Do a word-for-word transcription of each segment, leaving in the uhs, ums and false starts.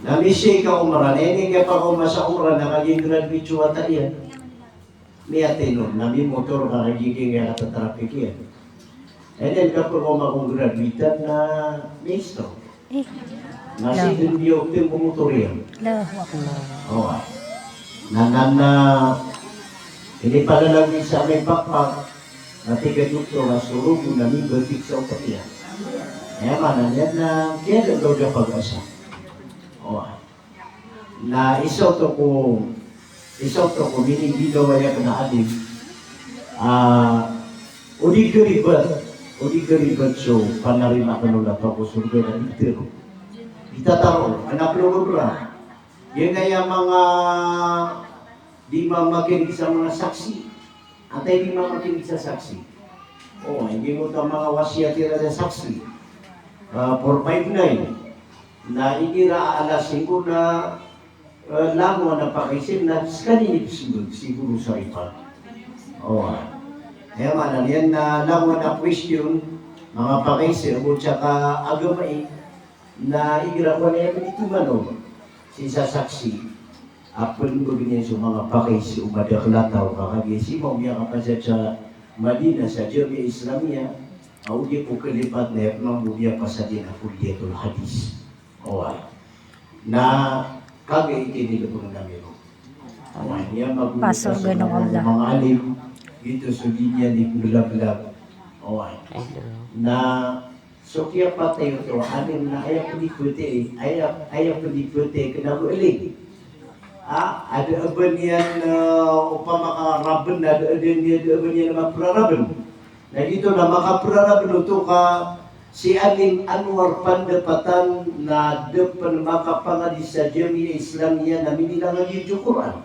Na misii ka umrah, na ini kiyapakaoma sa umrah na kagiya graduate so wata iyan. Miyatay on, na mimotor ka kagiya katatrafik iyan. Aya kapakaoma ko graduate na mistro. Na sii dn biyok dn ko motor iyan. Allahu Akbar. Oway. Na, na, na, inipalalagoy sa amay pakpak, na tig a doktor a so rogo na mibatik sa opat iyan. Aya maana niyan na kiyadaan daw dn a pag-asa. Oway. Na isa oto ko, isa oto ko minibidawaya kna a alim. Ah, o di karibat, o di karibat so panarima kano na pako sorga na di tero. Di tataro, anak lo babra. Giyangkaya manga di mamakinig sa manga saksi. Antaa i di mamakinig sa saksi? O, aya giyoto a manga wasiyat iran sa saksi. Ah, four five nine. Na igira a lasing ko na, eh, langowan a pakaiza na skaniyan i pzmbag, siguro sa ripan. O, aya maana niyan na langowan a question, manga pakaiza, o tsaka agama i, na igira ko na aya pn i tomano sii sa saksi a pmbagn iyan so manga pakaiza o madakl a taw, ka kagiya sii mambo miyakapasad sa Madinah sa Jamiah Islamiyah, a o di ko kalipat na aya pn mambo miyapasad iyan a Kulliyatul Hadith. Oway. Na kagiya i kinilbng ami ron. Oway, aya magogoyat a so manga alim, giyoto so di niyan di pngglaglag. Oway. Na so kiyapatay oto a alim na aya pn i phatay, aya, aya pn i phatay kna ba alim. Ah, adn a ba niyan, eh, opama ka rabn, adn a ba niyan maprarabn. Na giyoto na makaprarabn oto ka si Alim Anwar Pandapatan na da pn makapangadi sa Jamiah Islamiyah na minilang a giyoto Qur'an.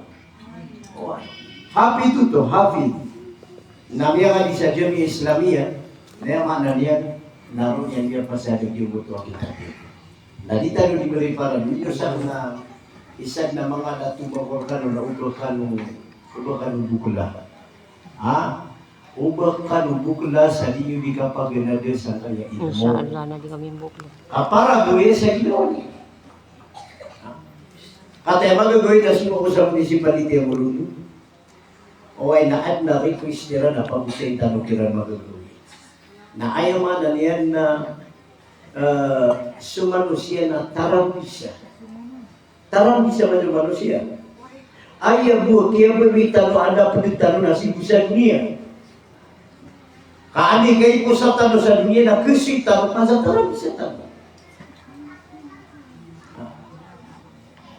Hafidh oto, hafidh. Na miyangadi sa Jamiah Islamiyah, na aya maana niyan, na roo niyan miyapasad a giyoto a kitab iyan. Na di tano di meriparan, di tano sa na isa na manga dato ba ko rkano na o ba kano, o ba kano bokla. Ha? O ba kano bokla sa di niyo di kapaganada sangkaya ilmo. Insha Allah, na di kami bokla. Kapara bo iya sa ginawa niyo. Ha? Kataya magagawii na sii ko sa munisipaliti a Moroto. Oway, na adn a request iran a pagosayin tano kiran magagawii. Na aya maana niyan na, eh, so manosiya na tarambisa. Tarambisa man so manosiya. Aya bo a kiyabaloy tano a da pd tano na sii bo sa doniya. Ka anda i kaiposa tano sa doniya na kasoy tano ka sa tarambisa tano.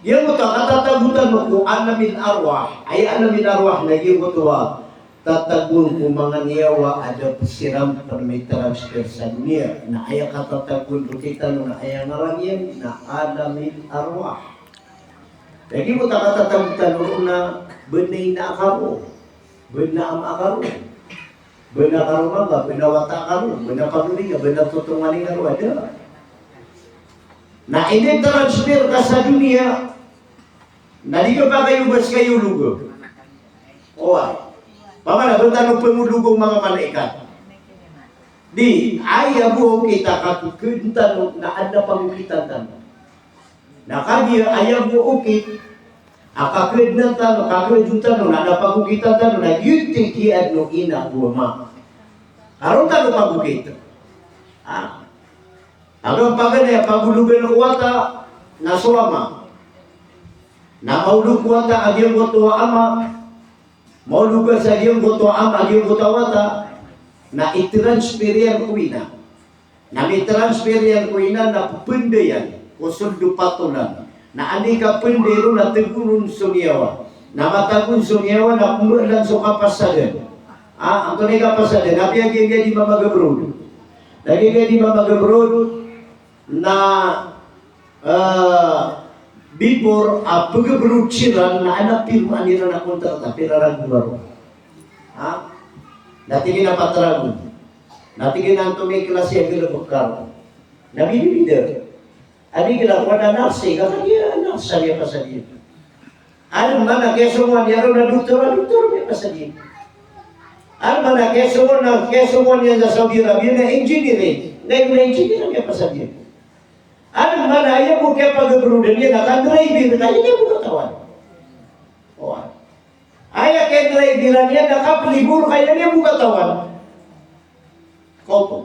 Giyoto a katatago tano ko alamil arwah. Aya alamil arwah na giyoto a tatagoan ko manga niyawa a da psiramp, mitransfer sa doniya. Na aya katatagoan rktano na aya ngaran iyan na alamil arwah. Na giyoto a katatago tano na bnar a ina a karo, bnar a ama a karo, bnar a karo manga, bnar a wata a karo, bnar a pagari ka, bnar a totongan i karo, a da. Na initransfer ka sa doniya, na di ka ba kayo ba ska iyo logo. Oway. Pamana ba tano pngologo o manga malaikat. Di, aya bo a okit a kakhaadn tano, na adn a pagokitan tano. Na kagiya aya bo a okit a kakhaadn tano, kakhaadn tano, na adn a pagokitan tano, na giyoto i kiyaadn o ina ago ama. Ka roo tano pagokit. Ah. Ago paganay a pagologan o wata na so ama. Na maolog o wata a giyangkoto a ama. Maolog sa giyangkoto a ama a giyangkoto a wata. Na itransfer iyan ko ina. Na mitransfer iyan ko ina na pphandayan ko sold o patolan. Na anda i kaphanday ron na tago ron so niyawa. Na matago on so niyawa na pmbaalan so kapasadan. Ah, antonaa i kapasadan? Na apiya giya di mamag-abroad. Na giya di mamag-abroad na, eh, before a pag-abroad siran na adn a pirmaan iran a kontrat a pira ragon a roo. Ha? Na tig iyan a pat ragon. Na tig iyan a antonaa i klasi a galbk ka roo. Na bidabida. Anda i galbk ka na nurse, ka kagiya nurse a miyapasad iyan. Anda man a kiyasongowan iyan roo na doktor, a doktor a miyapasad iyan. Anda man a kiyasongowan, na kiyasongowan iyan sa Saudi Arabia na engineer, na engineer a miyapasad iyan. Anda Mana aya bo kiyapagabrodan iyan a ka-driver ka, aya niyan bo katawan. Oway. Aya kiyadriveran iyan na kaplibor ka, aya niyan bo katawan. Koto.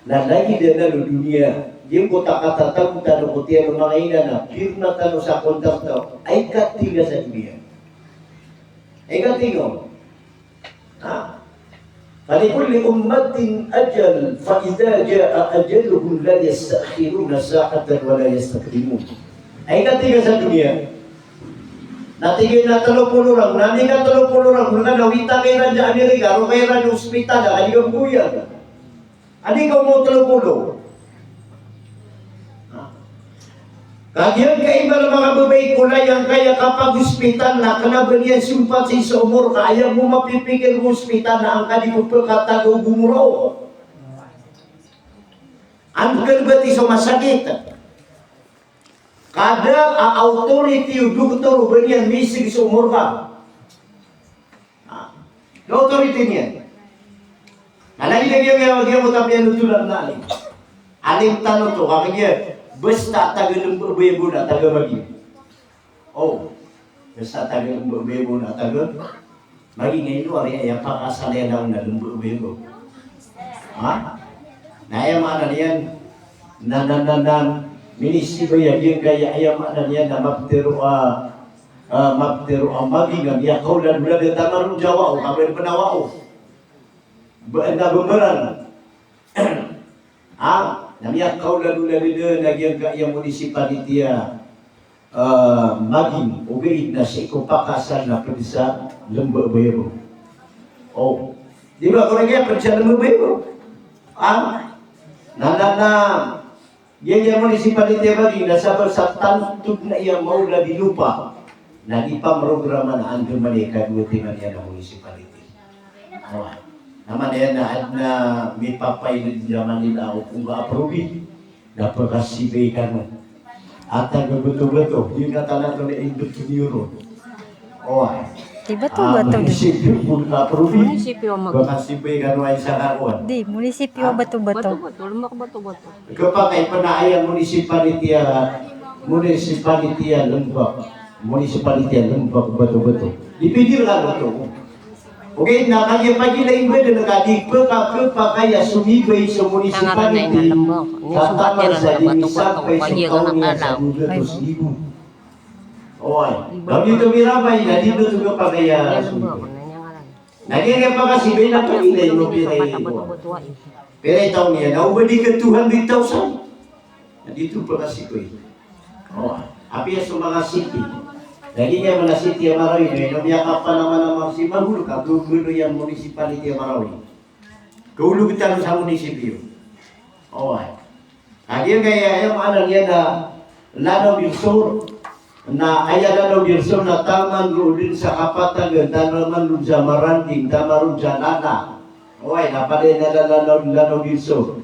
Na lagid anan o doniya, giyangkoto a katatago tano ko tiyan o manga ina na pirma tano sa kontrata, ay katinga sa doniya. Ay katinga. Ha? Falikulli ummatin ajal, fa idha jaa ajaluhum la yasta'khiruna sa'atan wa la yastaqdimun. Ay katinga sa doniya. Na tig iyan a telo polo ragon, na tig a telo polo ragon, na wita ka iran sa Amerika, roo ka iran sa ospital, a di ka mboyan. Adi ka mo telo polo. Kagiya ka iba a manga babay ko laya angkaya kapag-ospital na kena ba niyan sompat sii sa omor ka, aya bo mapipikir ko ospital na angka di ko pekatago gomoro. Angka ba ti so masakit. Kada a authority o doktor o ba niyan miseg so omor ka. Ah, na authority niyan. Na lagid a giya, giya, giya ko tapiya no tolan na alim. Alim tano to, kagiya basta taga Lembabayabo na taga Maging. O, basta taga Lembabayabo na taga Maging. Ino ari aya pakasal iyan na Lembabayabo? Ha? Na aya maana niyan na, na, na, na, minisibay a giyangkaya, aya maana niyan na maptero a, ah, maptero a Maging a miyakaolad-olad a tamaron Jawa o, kabay pnawa o. Ba, na bamaran. Ah, na miyakaolad-olad a giyangkaya municipality a, ah, Maging, ogaid na sii ko pakasal na pd sa Lembabayabo. O, di ba, ko lagid a pd sa Lembabayabo. Ah, na, na, na, Giya, giya municipality a Maging na sabap sa tanto dn a aya maolad i lopa na di pamrograma na andamanaya i kadowa timan iyan a municipality. Oway. Na manaya na adn a mipapailay dn a Manila o pongga a probi na pkasibay kano a taga Betobeto, di na tana to na i Betobeto ron. Oway. Di Betobeto. Ah, munisipyo bo ka probi. Munisipyo a Maging. Pkasibay kano a isa ka kowan. Di, munisipyo a Betobeto. Betobeto, Lembak Betobeto. Kapakay pn a aya municipality a, municipality a Lembak, municipality a Lembak Betobeto. Di pd iran a Betobeto. Ogaid na kagiya pagilay mbd na ka di pka, kapakay a somibay so municipality sa taman sa di misampay so kaoniyan sa dowa gatos ribo. Oway. Bagi to mirabay na di oto kapakay a somibay. Na giya pakasibay na pagilay o pira i, pira i taw niyan, na oba di ka two hundred thousand. Na di oto pakasibay. O, apiya so manga city. Na giya manga city a Marawi, na ino miyakapanamana si Magul ka, gobernor iyan municipality a Marawi. Kaolog tano sa munisipyo. Oway. Kagiya aya, aya maana niyan na Lanao del Sur, na aya Lanao del Sur na taman roo dn sa kapatagan, taman roo sa Maranding, taman roo sa Lala. Oway, na palaya na Lanao, Lanao del Sur.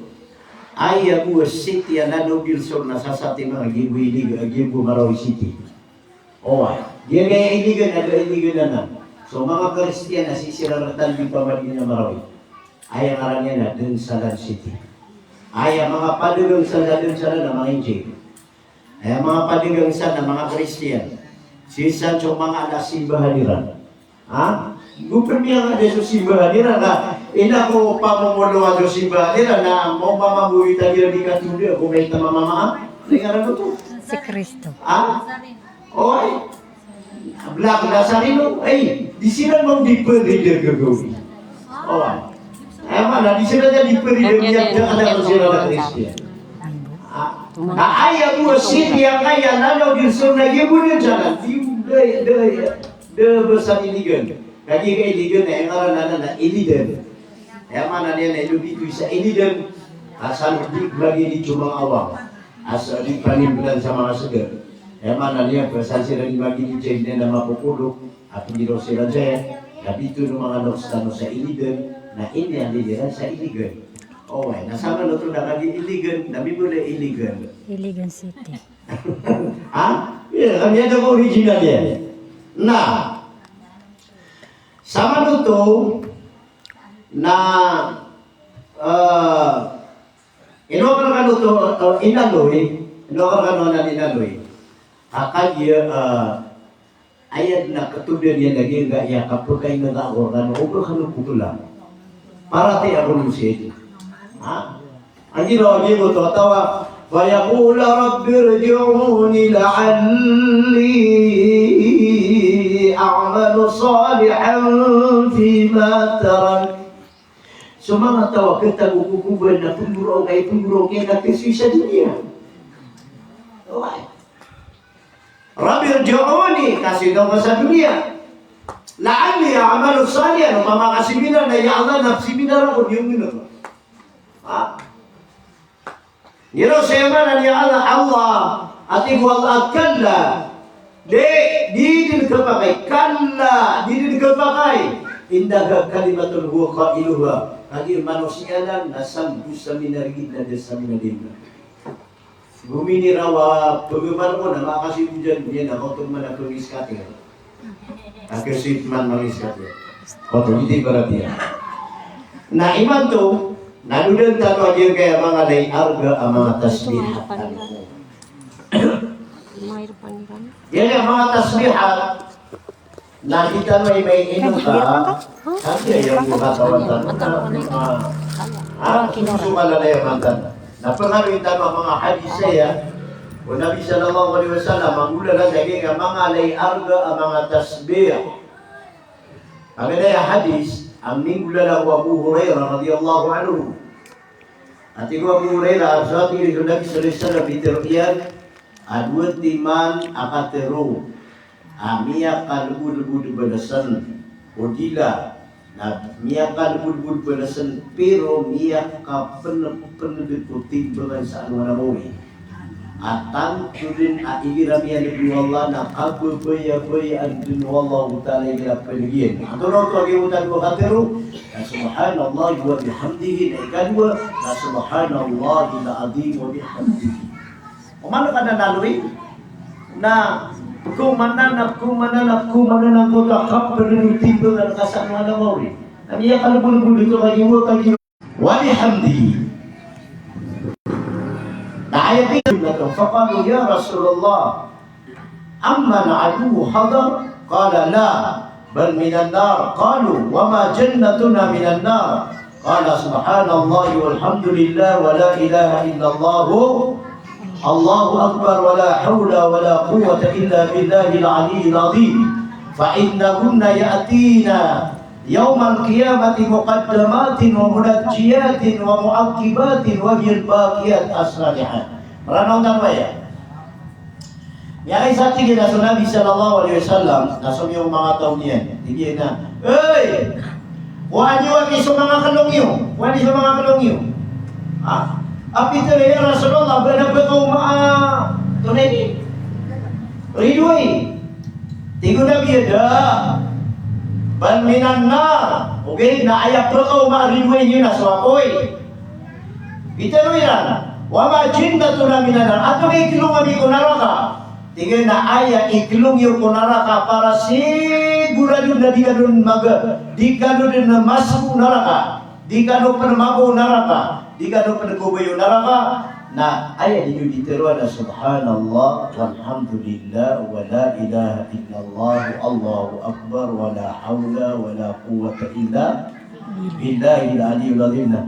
Aya bo a city a Lanao del Sur na sasatiman a giya bo Iligan, a giya bo Marawi City. Oway. Giya aya Iligan, aya Iligan anan. So manga Kristiyan a sii siran rktano di pamadn a Marawi. Aya ngaran iyan na Densalan City. Aya manga padagang san sa Densalan na manga Injil. Aya manga padagang san na manga Kristiyan. Sii san so manga na simbahan iran. Ha? Go pn miyangada so simbahan iran na, ina ko pamomolowan so simbahan iran na, mao mamamboy ta iran di katolika ko maita mamamama. Ino ngaran oto? Si Kristo. Ha? Oway. Black Nazareno, ay, di siran mambo di pn leader gagawii. Oway. Aya maana, di siran di pn leader, di, di, di siran a Kristiyan. Ah, na aya bo a city angkaya Lanao del Sur na giya bo Densalan, di, di, di, di, ba sa Iligan. Kagiya ka Iligan, aya ngaran anan na Ilidan. Aya maana niyan na ino bitoy sa Ilidan, asal di, lagid i so manga awam. Asal di panimblan sa manga sdn. Aya maana niyan, ba san siran di magilid sa Ilidan na mapopolo, a pnggiraw siran saya, na bitoon o manga loks tano sa Ilidan, na iniyan di iran sa Iligan. Oway, na samanoto na kagiya Iligan, na mimbola Iligan. Iligan City. Ha? Iya, kami ada ko original iyan. Na, samanoto na, eh, Ino akn kano oto, eh, inaloy, ino akn kano anan inaloy. Ka kagiya, eh, aya dn a katodan iyan lagid a aya kapakainga ko Qur'an, o ba kano pokla. Paratiyaya ko losed. Ha? Agi no, agi mo oto, atawa, "Fa yaqula rabbi irji'uni la'alli a'malu salihan fima tarak." So manga taw a katago ko kobor na pnggorao, kay pnggorao kay na kasoy sa doniya. Oway. "Rabbi irji'uni," kasoy daw ka sa doniya. "La'alli a'malu salihan," opama ka seminar na, "Ya Allah, na seminar ako," di on ginawa. Ha? Giraw sa aya maana niyan, Allah, Allah, a tig o Allah a kalla. Di, di dn khapakay, kalla, di dn khapakay. Innaha kalimatun huwa qailuha. Kagiya manosiya anan na sanggosa minargid na da sa minargid na. Gominiraw a pagamal ko na makasibojan iyan a kaoto man a pangiskatir. Agad sii man mangiskatir. Kaoto, ito ibarat iyan. Na imanto, na dodan tano a giyangkaya manga lay arga a manga tasbihat. Giyangkaya manga tasbihat, na di tano i mainom ka, kagiya aya bo katawan tano na, ah, ah, so, so kalalayaman tano. Na pangaloy tano a manga hadis aya o Nabi sallallahu alaihi wasallam a nggolawla sa giyangkaya manga lay arga a manga tasbih. Paganay a hadis a minggolawla ko Abu Hurairah radhiyallahu anhu. A tig o Abu Hurairah, a so, a tig o Nabi sallallahu alaihi wasallam, pitharo iyan a dowa timan a katharo a miyakalbodbod balasan, o di la, na miyakalbodbod balasan, pero miyakapnpnbd ko timbangan sa alongan a mawri. A tanto dn a igira miyan'g o Allah na kababayabayaan dn o Allahu Ta'ala igira pn'g iyan. Antonaa oto a giyoto a katharo? Na subhanallahi wa bihamdihi, na ikadowa na subhanallahil azim wa bihamdihi. Oman ka na naloy na pkhaoma anan, na pkhaoma anan, na pkhaoma anan angkoto a kapn'g o timbangan ka sa alongan a mawri. Na miyakalbodbod oto kagiya, kagiya Wa bihamdihi. Na aya tig iyan, faqalu, "Ya Rasulullah, ammal aduwwu hadar?" Qala, "La, bal minan nar." Qalu, "Wa ma jannatuna minan nar?" Qala, "Subhanallahi walhamdulillah wa la ilaha illallah, Allahu akbar, wa la hawla wa la quwwata illa billahil aliyyil azim. Fa innahunna ya'tina yawmal qiyamati muqaddamatin wa munajjiyatin wa mu'aqqibatin wa hiyal baqiyat as-salihat." Mranaw tano aya. Miyakaisa, tig iyan, a so Nabi sallallahu alaihi wasallam, na somiyong manga taw niyan. Tig iyan a, "Hey! Kowaa niyo aki so manga klong iyo. Kowaa niyo so manga klong iyo." Ha? A pitharo, "Ya Rasulullah, ba na pkaoma a, tonaa ini, ridoay?" Tig o Nabi a da, "Bal minan nar." Ogaid na aya pkaoma a ridoay niyo na so apoy. Pitharo iran, "Wa ma jannatuna minan nar?" Antonaa i klong ami ko naraka? Tig iyan a aya iklong iyo ko naraka para sigurado na di kano dn mag-, di kano dn masbo o naraka. Di kano pn mago o naraka, di kano pn kobay o naraka, na aya di niyo di tharoa na subhanallah, walhamdulillah, wa la ilaha illallah, Allahu akbar, wa la hawla wa la quwwata illa billahil aliyyil azim. Na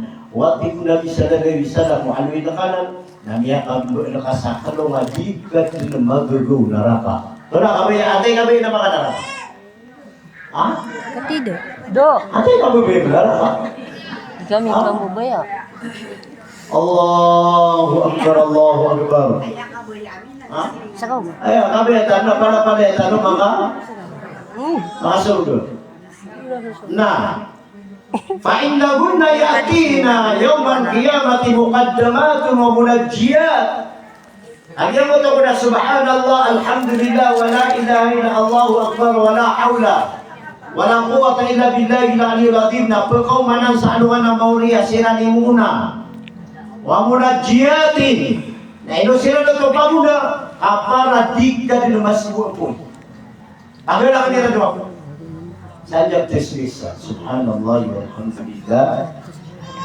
tig o Nabi sallallahu alaihi wasallam, o aloy rka nan, na miyakambn ka sa klong a di ka dn magaga o naraka. Tonaa, kabaya, antaa i kabaya na makanaraka? Ha? Katido. Do. Antaa i kabaya o naraka? Di kami, ha? Kambabaya. Allahu Akbar, Allahu Akbar. Ha? Sakaw. Aya, kabaya tano, palapalaya tano, maka? Hmm. Makasorga. Na. Fa innahunna ya'tina yawmal qiyamati muqaddamatun wa munajjiyat. A giyangkoto a subhanallah, alhamdulillah, wa la ilaha illa Allahu akbar, wa la hawla wa la quwwata illa billahil aliyyil azim, na pkaomanan sa alongan a mawri a siran i moona. Wa munajjiyatin. Na ino siran oto pamona? Ka para di ka dn masbo a apoy. Pagalakan iran dowa. Sa aya tasbih sa, subhanallah walhamdulillah.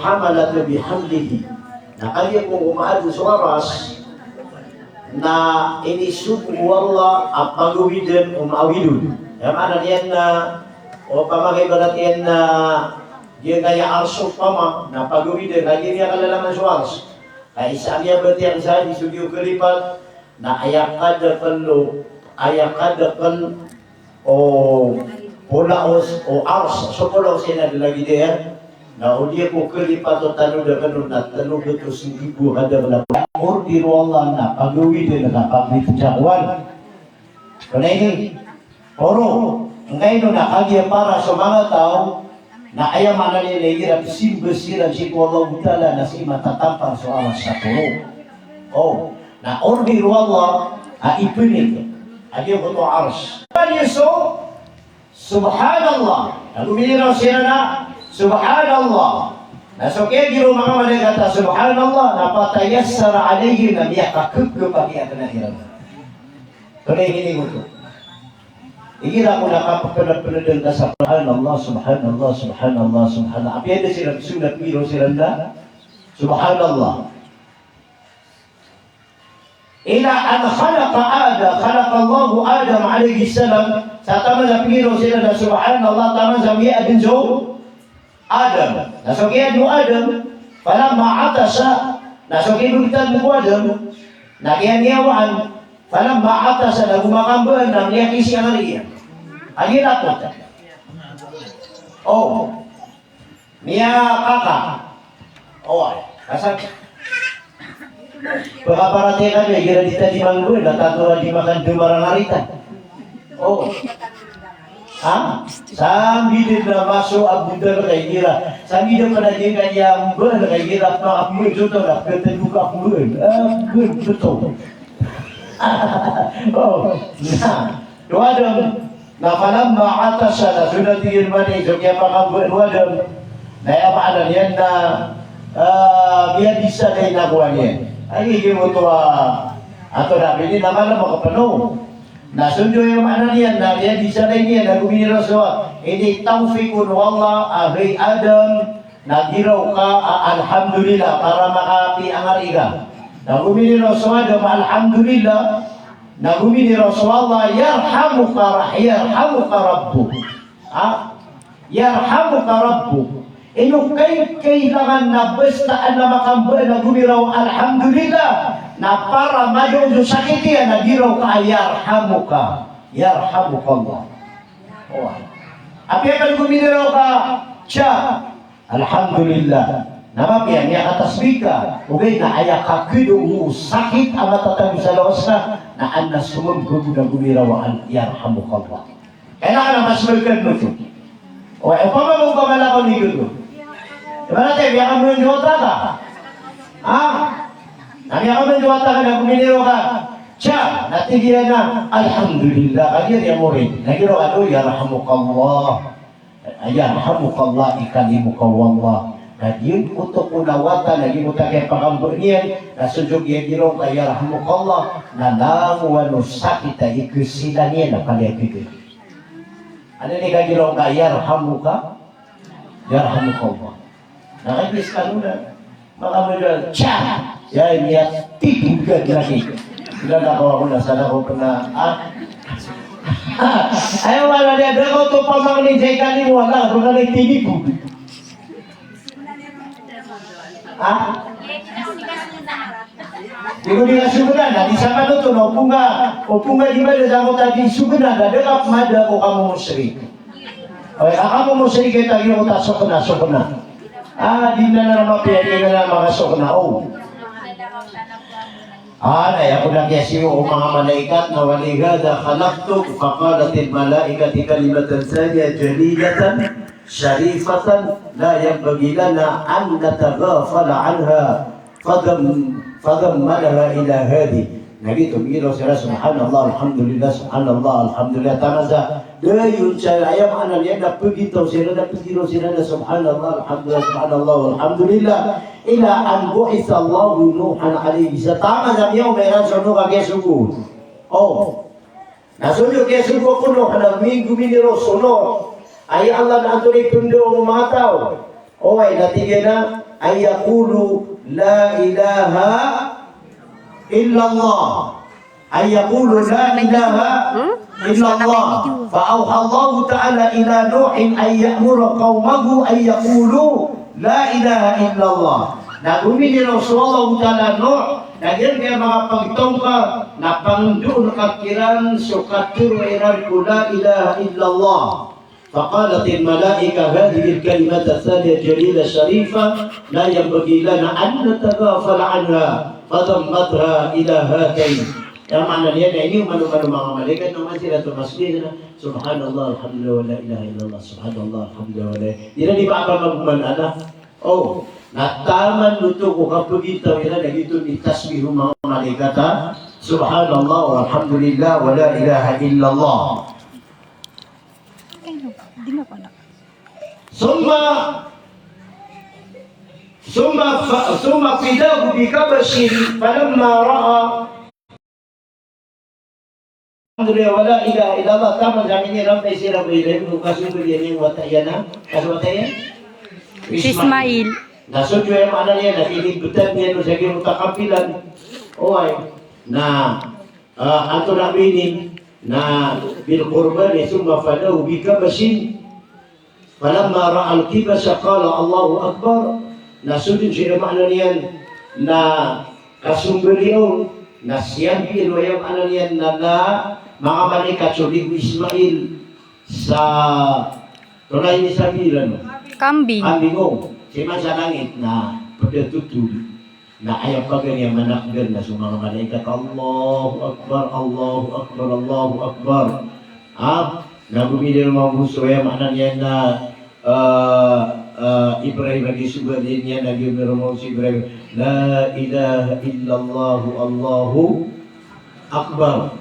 hamalatu bihamlihi. Na kagiya ko maadn so Arsh, na inisogo o Allah a pagawidn o maawid on. Aya maana niyan na, opama ka ibarat iyan na, giyangkaya Arsh opama, na pagawidn, na giya kalalaman so Arsh. Ka isa a miyabatiya sa hadis so giya kalipat, na aya kadakl o, aya kadakl o polaos o Arsh, so polaos iyan a da lagid iyan. Na o di ako kalipat o tano da kano na tano gatos nggibo a kadakl a polaos. Order o Allah na pagawidn ka pagawidn sa kowan. Kna ini, poro, ngkaino na kagiya para so manga taw, na aya maana niyan na igira pzimba siran sii ko Allahu Ta'ala na sii matatampar so Arsh sa poro. O, na order o Allah a ipnik a giyoto a Arsh. Paniyo so, Subhanallah. Na gominiraw siran a, Subhanallah. Na so kiyagiraw o manga malaikat a Subhanallah, na fatayassara alayhim, na miyakakpkp a kiyakna iran. Kna ini oto. Igira ko na kapknapkn dn ka sa Subhanallah, Subhanallah, Subhanallah, Subhanallah. Apiya da siran so na pngiraw siran na Subhanallah. Ila an khalaqa Adam, khalaqa Allahu Adam alayhis salam, sa taman sa pngiraw siran na Subhanallah, taman sa miyaadn so Adam. Na so kiyaadn o Adam, falamma atasha, na so kibgtad o Adam, na kiyaniyawa an, falamma atasha, na go makambaan, na miyakisi a ngari iyan. Agi na kota. O. Miyakaka. O, kasag. Pakaparatiyaya kami, igira di ta di manggoy, na tato na di makan di marangarita. O. Ha? Sambi di na maso a bundal ka igira. Sambi di pala di kaya mbal ka igira, makapulo juta na, kataduka pulo. Ah, betul. O. Na. O Adam, na falamma atasha, na so na tig iyan mani so kiyapakambaan o Adam. Na aya maana niyan na, ah, miyabisa na inagoan iyan. Ay, igi mo to, ah, ato na bini na malam makapano. Na so aya maana niyan na miyabisa na iyan, na gominiraw so, ini tawfiq o Allah a hay Adam, na giraw ka a alhamdulillah para makapiya a ngari ka. Na gominiraw so Adam, alhamdulillah. Na gominiraw so Allah, yarhamuka ra-, yarhamuka rabbuk. Ha? Yarhamuka rabbuk. Ino kay, kailangan na basta adn a makambaan a gomiraw alhamdulillah, na para madaon so sakit iyan na giraw ka a yarhamuka. Yarhamukallah. O. Apiya ka gominiraw ka, cha. Alhamdulillah. Na mapiya, miyakatasbih ka. Ogaid na aya kakdo o sakit a matatago sa lawas ka, na adn a somambag on a gomiraw a yarhamukallah. Kailangan a mas magkano to. O, opama mo ba malakaw ni gano. Ibarat iyan, miyakamandiwata ka. Ha? Na miyakamandiwata ka na gominiro ka. Siya, na tig iyan a, "Alhamdulillah," kagiya riya murid. Na giro ka, "Yarhamukallah." "Yarhamukallah, ikalimuka wallah." Na giyoto ko nawata, na giyoto a kiyapakambo niyan, na so diyog iyan giro ka "Yarhamukallah," na langowan o sakit a ikasilang iyan a palaya pito. Ano ini ka giro ka "Yarhamuka, yarhamukallah." Na kagiya skano na. Makamadal, tiya! Ya, ini ya, titigan lagi. Bila na kawa ko na, sana ko pernah, ah. Ayaw, wala niya, da ko to pamangni jay kali mo, wala, ko na nagtitigan. Ha? Di ko di ka sugunan, na di sa kano to, na opunga, opunga di ba, da sa ko tadi sugunan, na da ka pamada ko kamo musrik. Oy, a kamo musrik, kita iyo ta sokna, sokna. Ah, di na na mapiya, di na na makasokna. Oh. Ah, na aya ko na kiyasiyo o manga malaikat na, "Wa li hadha khalaqtuk," faqalatil malaikatu kalimatan thaniyatan jalilatan sharifatan la yanbaghi lana an nataghafala anha. Fadam-, fadammatha ila hadhi. Na giyoto, migiraw siran, "Subhanallah, alhamdulillah, subhanallah, alhamdulillah." Taman sa, dayon sa, aya maana niyan na pagitaw siran, na pagiraw siran na, "Subhanallah, alhamdulillah, subhanallah, alhamdulillah." Ila an bu'itha Allahu Nuhan alayhi salam. Taman sa miyaoma iran so Nuh a kiyasogo. Oh. Na so Nuh a kiyasogo ko Nuh, na minggominiro so Nuh. Ay Allah, na antonaa i pndoon o manga taw? Oway, na tig iyan a, "An yaqulu la ilaha illallah." "An yaqulu la ilaha illallah." Fa awha Allahu ta'ala ila Nuhin an ya'mura qawmahu an yaqulu la ilaha illallah. Na gominiro so Allahu ta'ala Nuh, na giya manga pagtaw ka, na pangndao ka kiran so katharo iran ko la ilaha illallah. Faqalatil malaika hadhihil kalimata thaniyah jalila sharifa la yanbaghi lana an nataghafala anha, fadammatha ila hatayn. Aya maana niyan na ini, mano-mano manga malaikat na masira to masbih na, "Subhanallah, alhamdulillah, wa la ilaha illallah, subhanallah, alhamdulillah, wa la." Ira di ba apa maguman ana? Oh, na taman oto ko kapagitaw iran na giyoto i tasbih o manga malaikat a, "Subhanallah, walhamdulillah, wa la ilaha illallah." Thumma, thumma fa-, thumma fidahu bi kabshin falamma ra'a. Alhamdulillah, wa la ilaha illallah, taman sa ini rambay siran ko ilahi, ko kasogo iyan iyan wata iyan a, kasogo wata iyan? Si Ismail. Na so giya maana niyan na kinibtan iyan o sa giya mutakapilan. Oway. Na, ah, antonaa binin na bil qurbani, thumma fadahu bi kabshin. Falamma ra'al kibsha qala, "Allahu Akbar." Na so dn so aya maana niyan na kasombali on, na siyambi on o aya maana niyan na, na manga malaikat so lig o Ismail sa, antonaa ini sambi iran? Kambing. Kambing, o. Siman sa langit na pd a totol. Na aya paganay a manakdal na so manga malaikat, "Allahu Akbar, Allahu Akbar, Allahu Akbar." Ha? Na gomiromaw mambo so aya maana niyan na, ah, ah, Ibrahim a giya sombali niyan, na gomiromaw si Ibrahim, "La ilaha illallah, Allahu Akbar."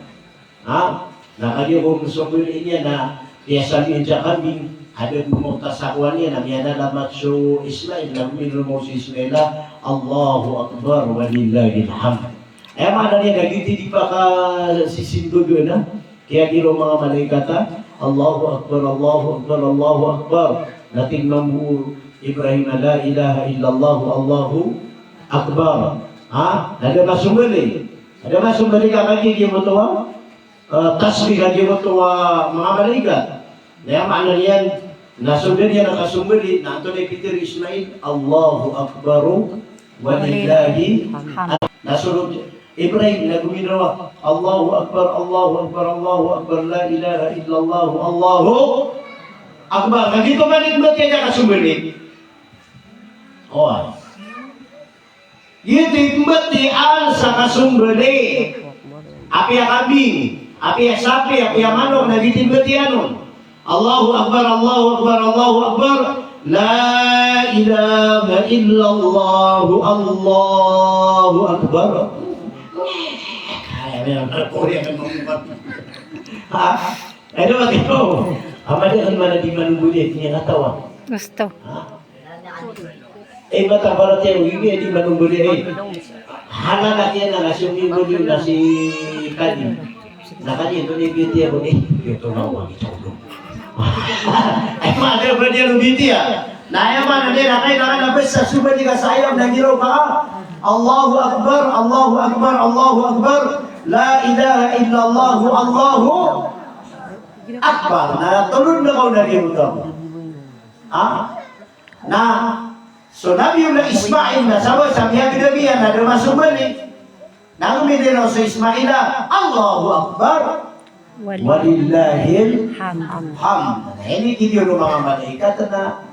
Ha? Na kagiya ko sombali niyan na kiyasambi sa kambing, adn pn o tasakowa niyan na miyadalamat so Ismail, na gomiromaw si Ismail a, "Allahu Akbar, walillahil hamd." Aya maana niyan na giyoto i di pakasisimbag na, kiyagiraw o manga malaikat a, "Allahu Akbar, Allahu Akbar, Allahu Akbar." Na tig mambo o Ibrahim a, "La ilaha illallah, Allahu Akbar." Ha? Na da masombali. Da masombali ka kagiya giyoto a ah, tasbih a giyoto a manga malaikat. Na aya maana niyan, na so da niyan kasombali, na antonaa i pitharo o Ismail, "Allahu Akbar, walillahil hamd." Na so Ibrahim na gomiromaw, "Allahu Akbar, Allahu Akbar, Allahu Akbar, la ilaha illallah, Allahu Akbar." Kagiya oto man i mbatiya niyan kasombali. Oway. Giyoto i pmbatiyaan sa kasombali. Apiya kambing, apiya sapi, apiya manok, na giyoto i pmbatiyaan on. Allahu Akbar, Allahu Akbar, Allahu Akbar. La ilaha illallah, Allahu Akbar. Ha? Ano ba ito? Ama di man di manonggolid, di niyan katawan. Gusto. Ha? Eh, mata barat iyan, di manonggolid, eh. Hala na kiyan na si Umi Boli na si Kadi. Na Kadi, ito ni Biti ako, eh. Ito na ako, ito na. Eh, mata barat iyan, Biti, ah. Na aya maana niyan na kailangan na bes sa suba di ka sa ayam na giraw ka. Allahu Akbar, Allahu Akbar, Allahu Akbar. La ilaha illallah, Allahu Akbar. Na tolod na kaw na giraw ka. Ha? Na so Nabiyullah Ismail na sabap sa miyagdam iyan na da masomali. Na gomiraw so Ismail a, Allahu Akbar. Wal- Walillahil hamd. Hamd. Na ini giyoto o manga malaikat na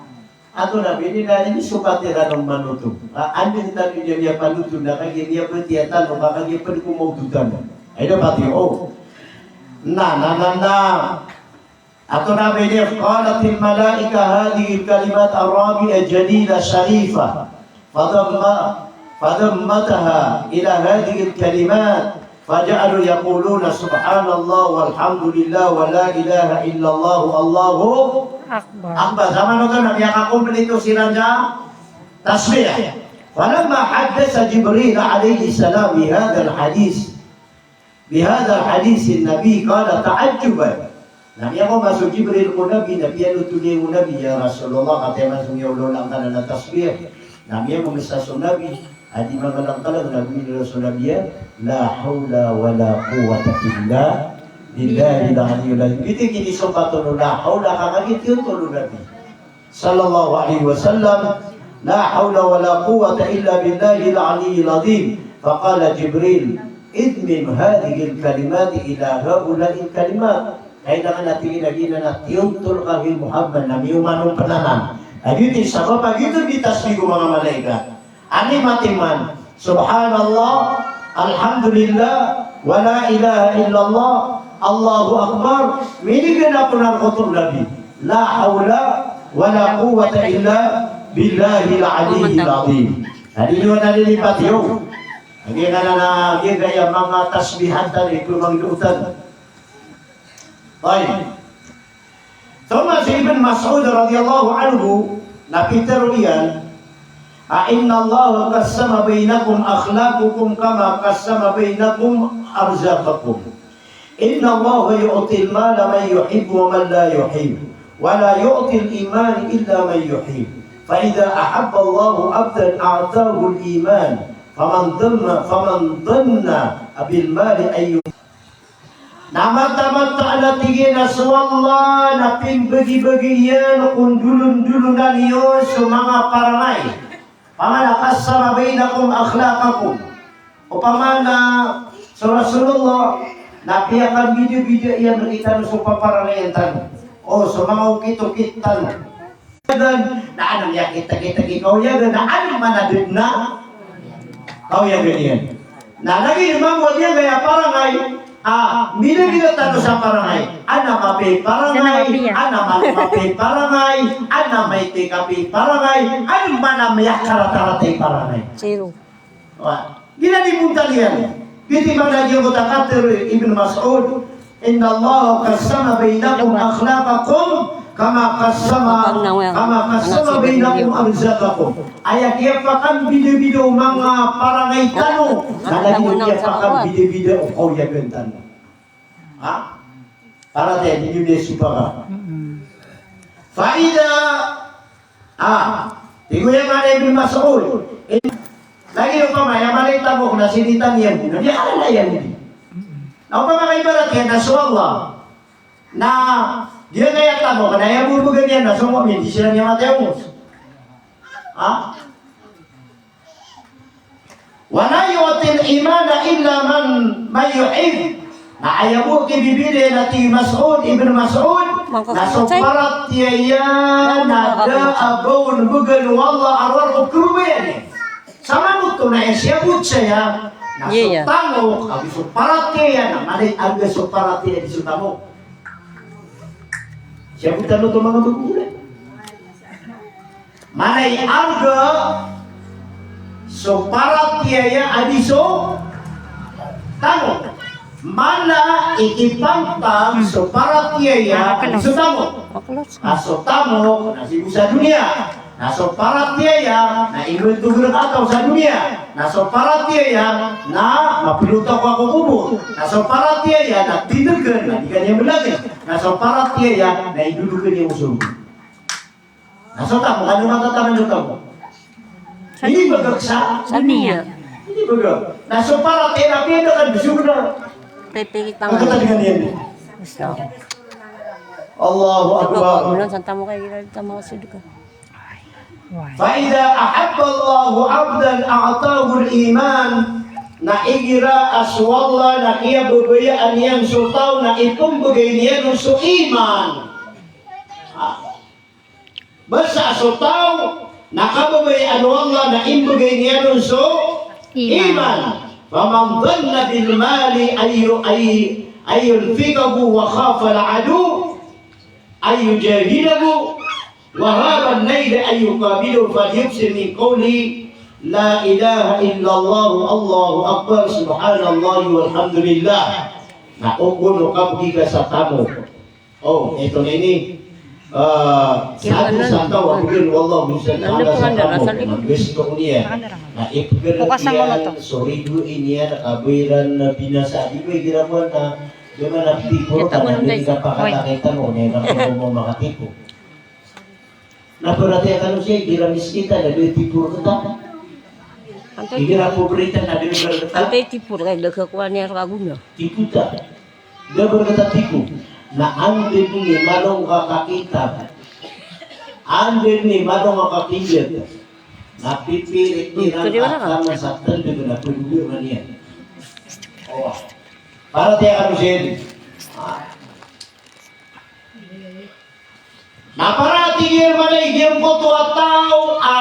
ato na bini na ini so katharo o manoto. A, anda tano niyan miyapanoto na kagiya miyabatiya tano ka kagiya pd ko mawdo tano. Ay, dapat iyo. Na, na, na, na. Ato na bini, qalatil malaika hadhihil kalimat ar-rabi'ah jalila sharifa. Fadamma-, fadammataha ila hadhihil kalimat. Faja'alu yaquluna subhanallah walhamdulillah wa la ilaha illallah wallahu Akbar. Akbar. Sa manoto na miyakakompleto siran sa tasbih. Falamma haddatha Jibril alayhis salam bihadhal hadith. Bihadha hadithin Nabi qala ta'ajjuban. Na miyakaoma so Jibril ko Nabi, na piyanothol iyan ko Nabi, "Ya Rasulullah, katii a man so miyaolawla angkanan a tasbih." Na miyakaoma so Nabi, a di mamalangkalang na gomiraw so Nabi iyan, "La hawla wa la quwwata illa billahil aliyyil azim." Giyoto i kinisopat o la hawla, ka kagiya giyoto o Nabi sallallahu alaihi wasallam, "La hawla wa la quwwata illa billahil aliyyil azim." Faqala Jibril, "Idmim hadhihil kalimati ila haula'il kalimat." Kailangan a tig iyan a giyanan a tiyontol ka, hay Muhammad, na miyoman on pn anan. Giyoto i sabap a giyoto i tasbih o manga malaikat. Anda i matiman, subhanallah, alhamdulillah, wa la ilaha illallah, Allahu Akbar, minigan a pnarkoto o Nabi. La hawla wa la quwwata illa billahil aliyyil azim. Adi niyo na lilipat iyo. Agi na na na, agi na iya manga tasbihan tano, ipmangdootan. Tayyib. Thumma si Ibn Mas'ud radhiyallahu anhu, na pitharo iyan, a, "Innallaha qassama bainakum akhlaqakum kama qassama bainakum arzaqakum. Innallaha yu'til mala man yuhibbu wa man la yuhibbu, wa la yu'til imana illa man yuhibbu. Fa idha ahabballahu abdan a'tahul iman, faman dhanna, faman dhanna bil mali an yu-" Na mataan, mataan a tig iyan a so Allah na pimbagibagi iyan ko ndolondolonan iyo so manga parangay. Opama na qassama bainakum akhlaqakum. Opama na so Rasulullah na piyakambidabida iyan rktano so paparangayan tano. O so manga okit-okit tano. Na adn a miyakitagitagi kawiyagan, na adn man a dn a kawiyagan iyan. Na lagid mambo a giyangkaya parangay a mbidabida tano sa parangay. Adn a mapiya i parangay, adn a malo mapiya i parangay, adn a maito i kapiya i parangay, adn man a miyakaratarata i parangay. Zero. Wa, giyanan i bontal iyan. Giyoto i maana niyan, giyoto a katharo i Ibn Mas'ud, "Innallaha qassama bainakum akhlaqakum kama qassama, kama qassama bainakum arzaqakum." Aya kiyapakambidabida o manga parangay tano, na lagid o kiyapakambidabida o kawiyagan tano. Ha? Paratiyaya, di niyo di sopaka. Mm-mm. Fa idha, ah, tig o Ibn Mas'ud, eh, lagid opama aya mala i tamok na sinitan iyan, na di ala iyan di. Mm-mm. Na opama ka ibarat iyan na so Allah. Na giyangkaya tamok na aya bo bgan iyan na so mu'min, di siran iyan matay omos. Ha? "Wa la yu'til imana illa man, man yuhib." Na aya bo a kibibida iyan a tig i Mas'ud, Ibn Mas'ud, na so paratiyaya na da a ba on bgan o Allah a rowar ko kababayaan iyan. Sa manoto na aya siyabot saya, na so tamok, ago so paratiyaya, na mala i arga so paratiyaya di so tamok. Siyabot tano oto manga bago iran. Mala i arga so paratiyaya a di so tamok. Mala i kipangtang so paratiyaya a di so tamok. Na so tamok na sii bo sa doniya. Na so paratiyaya na imbantog rka a taw sa doniya. Na so paratiyaya na maplotak ko kobor. Na so paratiyaya na tindgn na di ka niyan blagn. Na so paratiyaya na idodokn iyan ko sorga. Na so tamok, ano matataman o tamok? Ini bagak sa? Sa niya. Ini bagak. Na so paratiyaya na piyadakan di sorga. Pipilitan. Ang katandingan iyan. Gusto. Allahu Akbar. Bulan sa tamok ay tamok sa duka. Fa idha ahabba Allahu abdan a'tahul iman. Na igira a so Allah na kiyababayaan iyan so taw na ipmbgay niyan so iman. Ah. Basta so taw na kababayaan o Allah na imbgay niyan on so iman. Iman. Faman dhanna bil mali an yu-, ay-, an yunfiqahu wa khafa al adu an yujahidahu wa haba an-naila an yuqabilahu falyukthir min qawli la ilaha illallah, Allahu akbar, subhanallah, walhamdulillah. Na ogon o kabgi ka sa tamok. O, ito na ini. Ah, sadn sa taw a bgan o Allah Subhanahu wa Ta'ala sa tamok, na gusto niyan na ipgn iyan so rido iyan a kabaya iran na binasa. Di ba igira kowan na, di ba na tipo rka na di ka pakataki tamok, na igira ko makatipo. Na paratiyaya kano sii, igira miskitan na di tipo rka. Igira pobreta na di ba rka. Antay tipo rka, da ka kowan iyan rka gona. Tipo ta. Da ba rka tipo. Na anda dn i malong ka kitab, anda dn i malong ka kitab, na pipirit iran a taman sa tndg na pndg man iyan. O. Paratiyaya kano sii. Ah. Na para tig iyan mambo a giyangkoto a taw a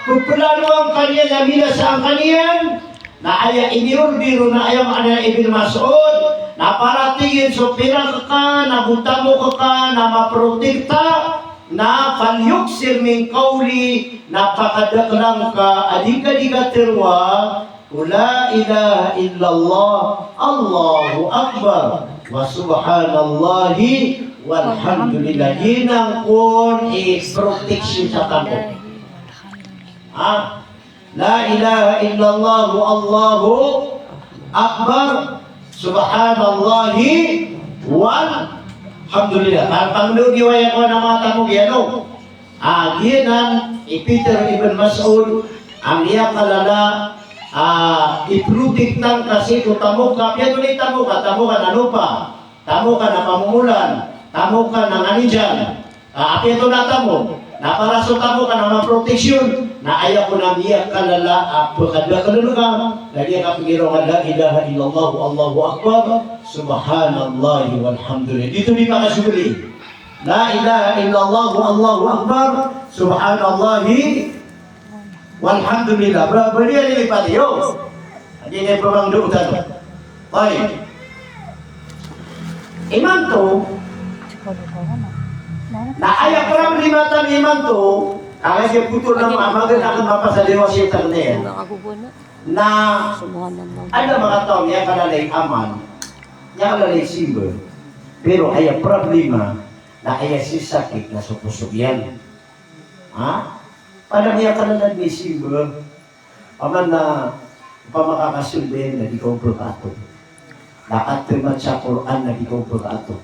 pplanoan ka niyan a minasaan ka niyan, na aya iniorder on na aya maana Ibn Mas'ud, na para tig iyan so pirak ka, na go tamok ka, na maprotekta, na falyukthir min qawli, na pakadaklan ka a di ka di ka tharoa, la ilaha illallah, Allahu Akbar, wa subhanallahi walhamdulillah. Giyanan kon i protection sa tamok. Ha? La ilaha illallah, Allahu Akbar, subhanallahi walhamdulillah. Pang-, pangndod iyo aya kowan a manga tamok iyan, o. A, giyanan i pitharo o Ibn Mas'ud a miyakalala a iprotektan ka sii ko tamok ka, apiya antonaa i tamok ka, tamok ka na lopa, tamok ka na pamomolan, tamok ka na nganinjan. A, apiya antonaa a tamok, na para so tamok ka na maproteksyon, na aya kon a miyakalala a pkadakln ka, na giya kapngiraw a la ilaha illallah, Allahu Akbar, subhanallahi walhamdulillah. Di oto di pakasogli. La ilaha illallah, Allahu Akbar, subhanallahi, walhamdulillah. Ba-, bariya ini pati, yo. Adi ini pamangdo tano. Baik. Imanto, na aya problema tano imanto, a aya pitharo na maana na mapasad iyan sa tano niyan. Na adn a manga taw a miyakalala i amal, miyakalala i simba. Pero aya problema, na aya sisakit na so poso iyan. Ha? Pada miyakalala dn i simba, opama na, opama ka kasimba iyan na di ka on pkaato. Na ka tharoa sa Qur'an na di ka on pkaato.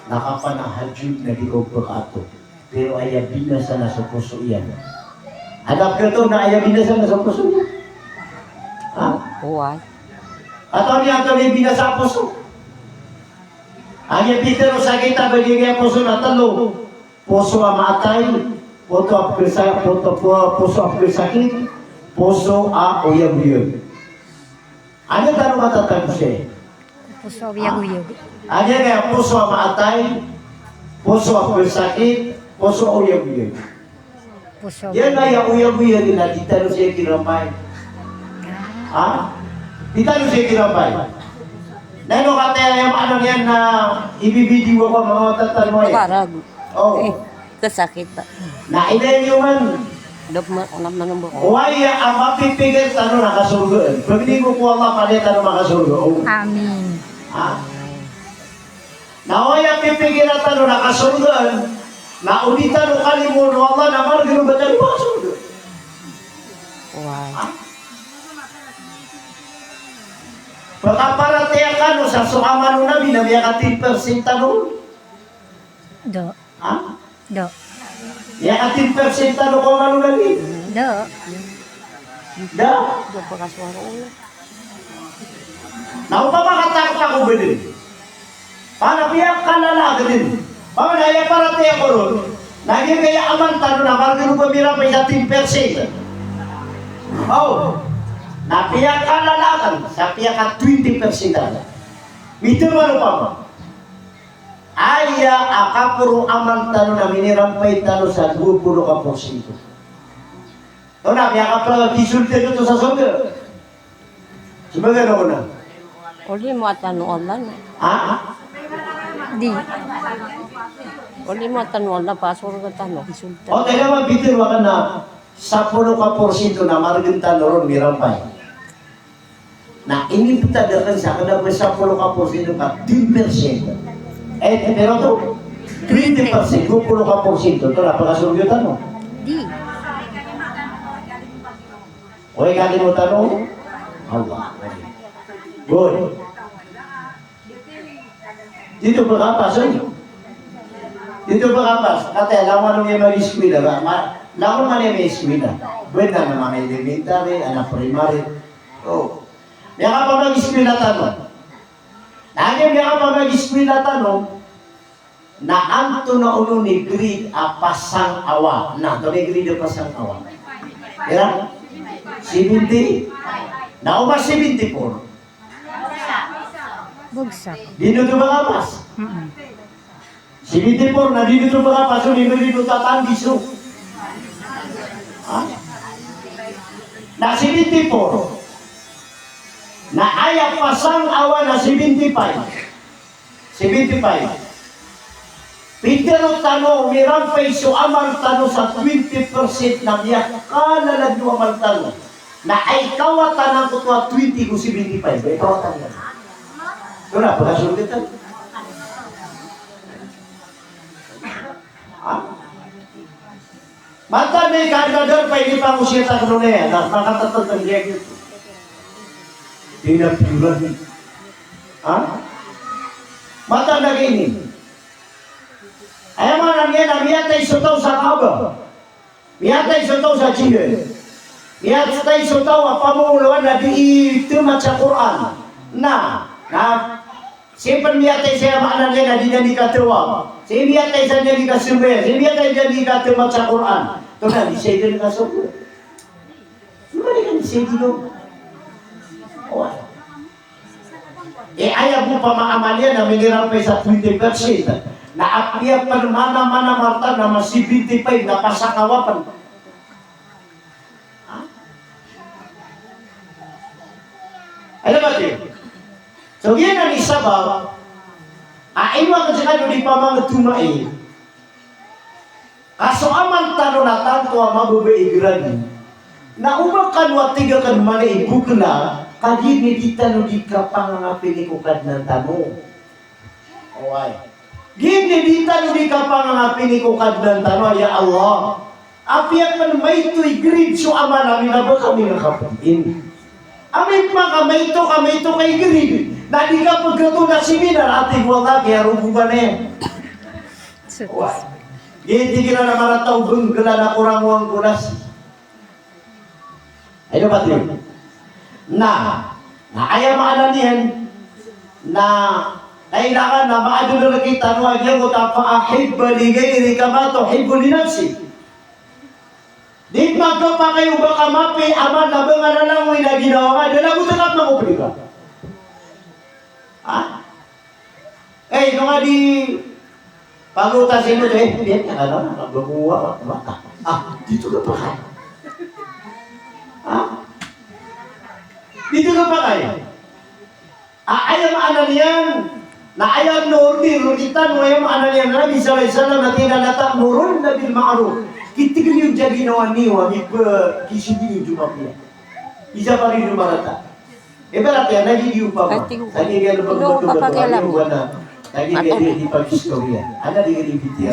Na ka panahajud na di ka on pkaato. Pero aya binasa na so poso iyan. Adn a pkaato na aya binasa na so poso iyan. Ha? Oway. Antonaa i, antonaa i binasa a poso? Aya pitharo sa kitab a giya poso na tlo. Poso a maatay, poso a pkasa-, poso, po-, poso a pkhasakit, poso a oyagoyag. Anda tano matatago sii? Poso a oyagoyag. Anda kaya poso a maatay, poso a pkhasakit, poso a oyagoyag. Poso a oyagoyag. Aya oyagoyag na di tano sii kirampay. Ha? Di tano sii kirampay. Na ino kataya aya maana niyan na ibibidiyo ako a manga wata tano aya? Karag. Oh. Eh, kasakit ba? Na ilay niyo man. Dok ma-, alam na nung bako. Oway a mapipikir tano na kasorgaan. Pagni ko ko Allah, padi tano makasorga. Oh. Amin. Ha? Na oway a pipikiran tano na kasorgaan, na o di tano kalimoon o Allah na margn o ba tano makasorga. Wow. Ha? Pakaparatiyaya kano sa so amal o Nabi na miyaka ten percent tano. Do. Ha? Do. Miyaka ten percent tano ko amal o Nabi. Do. Da? Do, pakasowara o Allah. Na opama ka takot ako ba dn. Panapiya ka lalakan dn. Pamana aya paratiyaya ko ron. Na giya amal tano na margn o ba mirampay sa ten percent. Oh. Na piyaka lalakan sa piyaka twenty percent tano. Mitharo man opama. Aya a kaporo amal tano na minirampay tano sa dowa polo ka porsyento. Tonaa, miyakapagizoldan oto sa sorga? Sebagai na ona. Olimo tano Allah na. Ha? Di. Olimo tano Allah, pasorga tano, gizoldan. O, taga mabitero aken na sapolo ka porsyento na margen tano ron mirampay. Na inipetad aken sa kena ba sapolo ka porsyento ka ten percent. Eh, pero to, twenty percent, dua polo ka porsyento, to na pakasorga tano. Di. Oy, kati mo tano? Allah. Good. Dito pekapas, oy. Dito pekapas. Kati, langon iyan mag-eskwela, ba? Ma-, langon man iyan mag-eskwela. Benda na mga elementary, anak primary. Oh. Miyakapamag-eskwela tano. Na aya miyakapamag-eskwela tano, na antonaa onon i grade a pasangawa. Na antonaa i grade a pasangawa? Ira? Seventy? Na o ba seventy-four? Bagsak. Di oto pekapas. Mm-mm. Seventy-four na di oto pekapas, so di oto tatandis, so. Ha? Na seventy-four. Na aya pasangawa na seventy-five. Seventy-five. Pitharo tano, mirampay so amal tano sa twenty percent na miyakalalag o amal tano. Na aya kawatan angkoto a twenty ko seventy-five. Aya kawatan angkoto. Ito na, pakasorga tano. Ha? Mataan i kadadar pa ini pangosiyat a kano na iyan, na makatatag iyan. Di na piyuran. Ha? Mataan a gini. Aya maana niyan na miyatay so taw sa Kaaba. Miyatay so taw sa jihad. Miyatay so taw a pamowolawan na di itemat sa Qur'an. Na, na, sii pen miyatay sa aya maana niyan na di niyan di katawaf. Sii miyatay sa di niyan di kasambayang. Sii miyatay sa di niyan di katemat sa Qur'an. Tonaa, di siran di kasorga. Di ba di kan di siran di lo? Oway. Eh, aya bo pamaamal iyan na minirampay sa twenty percent. Na apiya pen mana-mana marta na ma seventy-five na pasangawa pen. Ha? Aya ba di? So, giyanan i sabap a ino aken sekano di pamangedoma i Ka so amal tano na tanto a mababa i grade. Na oba kano a tig aken mala i bokla, ka giya di tano di kapangangapini ko Kadnan tano. Oway. Giya di tano di kapangangapini ko Kadnan tano, ya Allah. Apiya pen maito i grade so amal ami na ba kami na kapagin. Ami pman ka maito, ka maito ka i grade. Na di ka pegatoon a seminar, ati ko Allah, kaya rogo ka na iyan. Wa. Di, di kira na marata o benggelan a korang o angkolas. Ay, dapat yun. Na, na aya maana niyan, na kailangan na maadil na kita, no, a giyangkoto a fa ahibba li ghayrika ma tuhibbu li nafsik. Di magkapakay o ba ka mapiya a amal na ba nga lalangoy na ginawa nga, da lagot ka pman ko pd ka. Ha? Eh, ino nga di pagota sino, eh, di, ano, ano, ano, ano, ah, di oto kapakay. Ha? Di oto kapakay. Ah, aya maana niyan, Na aya nur di, nur di tano, aya maana niyan na Nabi sallallahu alaihi wasallam na tig iyan a, "La ta'murunna bil ma'ruf." Kitigl iyo sa ginawa niyo a mipkisogo iyo so mapiya. Isa pa rin iyo marata. Ibarat iyan, lagid iyo opama. Lagid iyan, lagid iyan, lagid iyan, lagid iyan, lagid iyan, lagid iyan, lagid iyan. Ana di gani bitiya.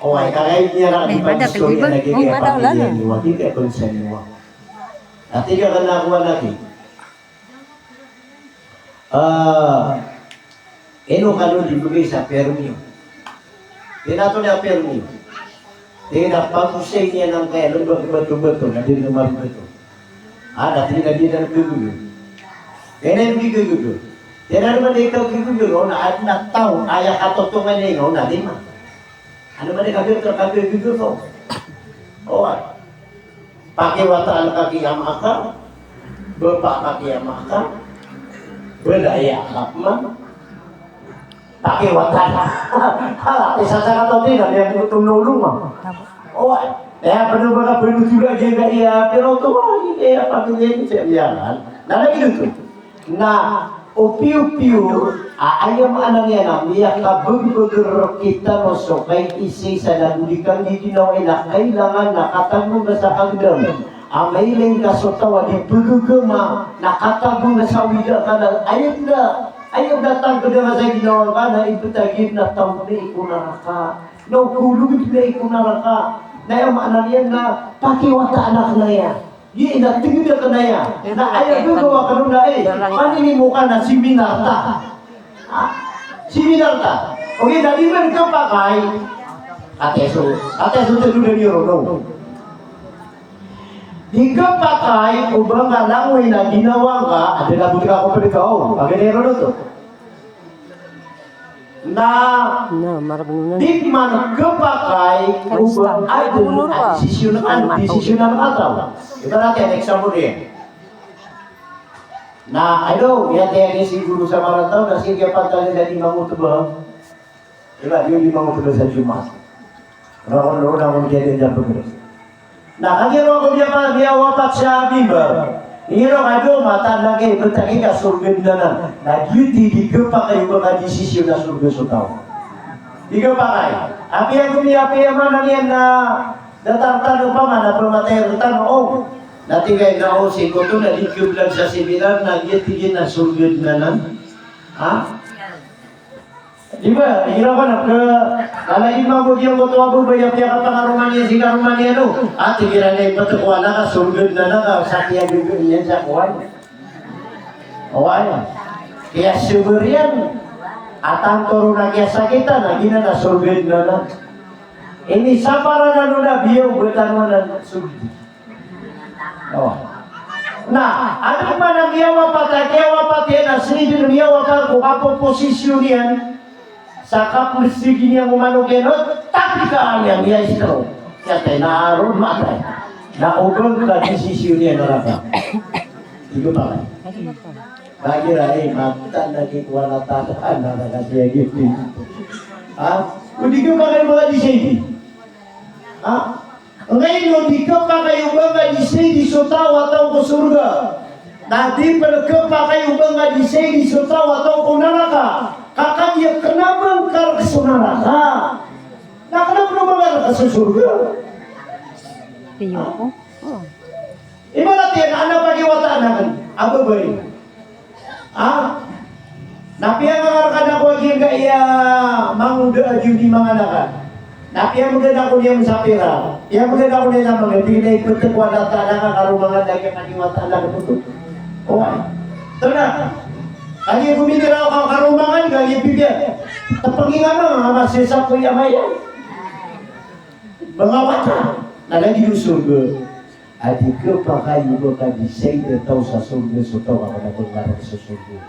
O, ay, kagay niyan na di pag-istorya, lagid iyan, pamilya niyo, di kaya konsen niyo. Ati ka kana kuwan lagi. Ah, ino kano di bgay sa permi. Ino oto na permi. Tig iyan a pagosay niyan angkaya lomba ko bato-bato, na di lomba ko bato. Ah, na tig iyan a di na gagaga. Ino di gagaga. Tig iyan a lomba di gagaga, na adn a taw a aya katotongan iyan na lima. Ano ba di ka filter ka filter ko? O, pakiwataan ka ki ama ka, bapa ka ki ama ka, bala aya ka pman. Pakiwataan. Hala, isa sa ka to di na, niyan ko tumulong, ah. O, aya pano ba ka pano tula di ka iya, pero to, ah, iya pamilya ini, siya, iya, kan? Na lagi dito. Na o piyo-piyo a aya maana niyan na miyakabagbag rktano so kaisaisa na golikan di ginawa na kailangan na katago ngka sa kagdam a mailay ngka so taw a di pagagama na katago ngka sa wida ka na aya da, aya da tagda ngka sa ginawa ka na ibtagid na taw na iko naraka. Na o kologd na iko naraka. Na aya maana niyan na pakiwataan akn aya. Di na tig iyan a kna aya. Na aya gagawa kano na, eh, paninimo ka na seminar ta. Ha? Seminar ta. Okay, na di man khapakay. Katii so, katii so tlo na niyo ron, no? Di khapakay o ba ngka langoy na ginawa ngka, a da labot ka ko pd ka, o. Paganay ron oto. Na, na, marap nila. Di man khapakay o ba adn a desisyon, a desisyon a taw. Ibarat iyan, example iyan. Na, ino, aya tig iyan si guru sa marata, na sii kiyapantagan sa di mangotba. Iba, di mangotba sa Jumat. Ron, ron, ron, ron, ron, ron, ron, ron, ron, Na kagiya ron ko miyawapat sa mimbar. Igira ka dowa mataan na kay btad ka sorga dn anan. Na giyoto i di khapakay o ba ka desisyon a sorga so taw. Di khapakay. Apiya ko miyapiya man iyan na datar tano opama na pmatay rktano, o. Na tig iyan na, o, sii ko oto na di khablag sa seminar na giya tig iyan na sorga dn anan. Ha? Di ba, igira ka na, ka, lagid mambo giyangkoto a babay a piyakapangaroma niyan sii karoma niyan, o. Ati igira na iptk o anak a sorga dn anan ka, sa kiyagaga niyan sa kowan. Oway. Kiyasabar iyan. A tanto ron a kiyasakitan, na giyanan na sorga dn anan. Inisapar anan o Nabi a oba tano anan sorga. O. Na, adn man a miyawapat a, kiyawapat iyan a sii dn miyawapat ko kapoposisyon iyan sa kapsigi niyan ko manok iyan, o, tapi ka niyan, miya-stroke. Kiyatay na ron matay. Na o ba ka desisyon iyan a raka. Di khapakay. Bagira, eh, mataan na kikowa na tataan na raka siya giti. Ha? O di khapakay o ba ka desisyon. Ha? Ngayon, di khapakay o ba ka desisyon so taw a taw ko sorga. Na di pn khapakay o ba ka desisyon so taw a taw ko naraka. Ka kagiya kna ba ngka rk so naraka. Na kna pn o ba ngka rk so sorga. Iyo. O. Ibarat iyan, ana pakiwataan akn a babay. Ha? Na piyangangarakan ako a giyangkaya mangoda a giyoto i manga anak. Na piyamgn ako niyan sa pira. Piyamgn ako niyan sa manga, di na iptk ko a data anak a karomangan na giya pakiwataan akn oto. Oway. Tona. Kagiya gomitiro ako a karomangan, kagiya pipiya. Tpngi nga manga, nga masisap ko iya maya. Manga wata. Na lagid o sorga. A di khapakay o ba ka-decide a taw sa sorga so taw a kna ba ngka rk so sorga.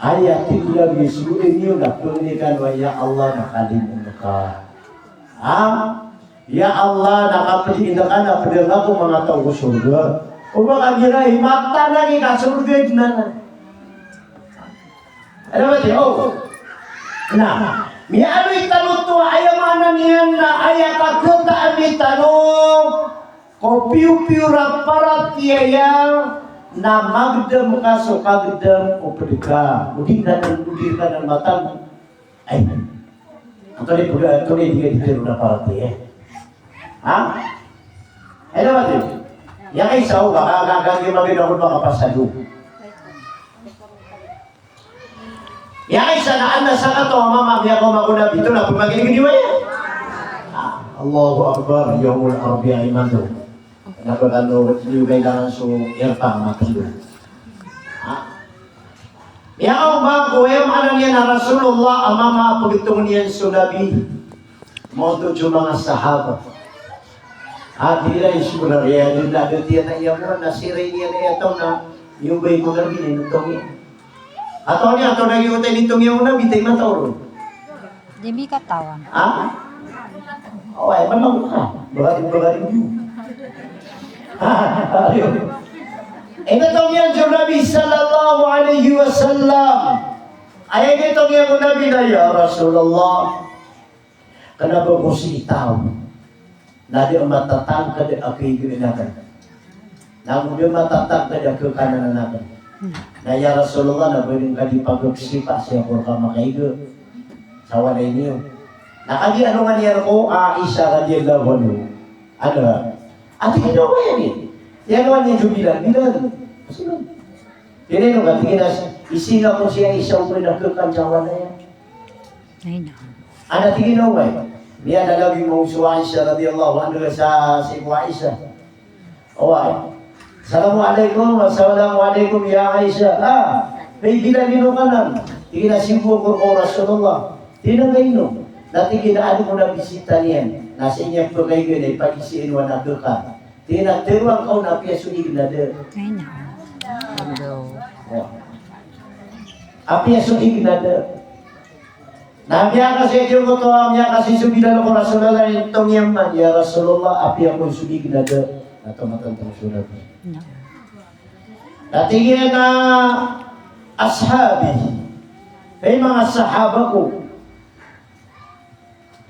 Aya tig o Nabi, sii niyo na pangni kano a, ya Allah, na kalimo ngka. Ha? Ya Allah, na kapdi ngka na pd ako manga taw ko sorga. O ba kagira i mataan a ki ka sorga dn anan. Ano ba tiyo? Na, miyaaloy tano oto, aya maana niyan na aya kakhataami tano ko piyopiyo a paratiyaya Na magdam ka so kagdam o pd ka, o di ka, o di ka na matan. Ay. Antonaa i pd, antonaa i di ka di tero na parati, eh. Ha? Ay, dapat yun. Aya kaisa o, baka, baka, baka, baka, baka, baka, baka, baka, Ya Aisha, na anda sakataw a mama a miyakaoma ko Nabi, oto na pmaginiginiwaya. Ah, Allahu Akbar, yawmul arbi'a imanto. Na ba kano, di kailangan so aircon, matindi. Ha? Miyakaoma ko, aya maana niyan na Rasulullah a mama a pagtong iyan so Nabi. Maoto so manga sahaba. A, di ran isogo na riya, di na, di tiyan na iya mo, na siran iyan iya taw na, iyo ba ito na binintong iyan. Ato niyan, ato na iyo taw inintong iyan o Nabi, taw mataw ron. Di mi katawan. Ha? O, ay, manang ka. Bagari, bagari iyo. Ha? Ayo. Inintong iyan so Nabi sallallahu alaihi wasallam. Aya inintong iyan o Nabi na, "Ya Rasulullah, kna ba ko sii taw na di matatangkd a kaigaan akn, na go di matatangkd a kakanan akn. Na ya Rasulullah, na ba dn ka di pagsipa sii ko rka makaiga sa walay niyo?" Na kagiya alongan iyan ko Aisha radhiyallahu anha. Ano? Ati kino ba yan eh? Yan o niyan so Bilal, Bilal. Ino ka, tig iyan a, isinga ko si Aisha o ba dn a kakan sa walay iyan. Ay, na. Ana, tig iyan a, oway. Miyanalawig mambo so Aisha radhiyallahu anha sa, sii ko Aisha. Oway. Assalamu alaikum, assalamu alaikum ya Aisha. Ah, hay Bilal, ino ka nan? Tig iyan a, sii ko rka o Rasulullah. Tig iyan a, ino? Na tig iyan a, adn on a bisita niyan. Na sii niyan pkaigaan na ipagizaan o anak ka. Tig iyan a, tharoa ngka on apiya so ig na da. Ay, na. Apiya so ig na da. Na miyakasi, tig iyan oto, miyakasi so Bilal ko Rasulullah, inintong iyan man, "Ya Rasulullah, apiya kon so ig na da." Na tomatantang so Nabi. Na tig iyan a, "Ashabi, hay manga sahaba ko,